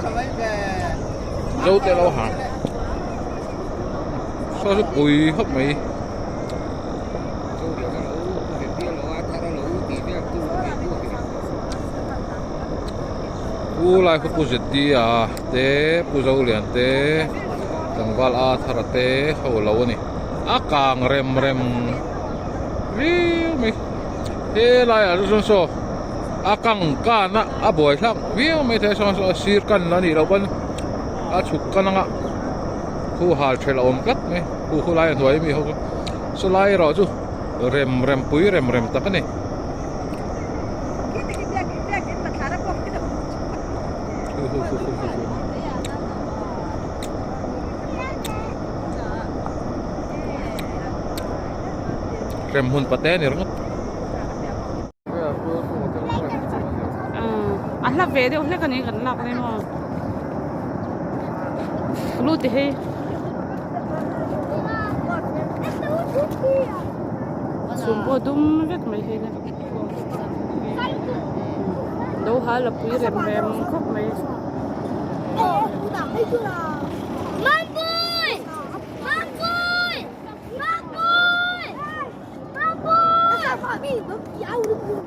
Zo te lo ha saw chu pui khawp mai. Pu lai khaw pu zet a te pu zo lian te tlangval a thar a te ho lo a ni a kang rem rem viau mai helai ah chuan saw a kang kan a a buai thlak viau mai thei a saw saw a sir kan a nih loh pawn a chhuk kan anga khu hal thelh a awm tlat mai khu khu lai a hnuai ami ho chu saw lai erawh chu rem rem pui rem rem tak a ni. Hrem hun pate a ni ringawt. A hla ve deuh hlek a ni kan lak lai maw lu ti hei chhum pawh dum vek mai hei le lo hal a pui rem rem khawp mai.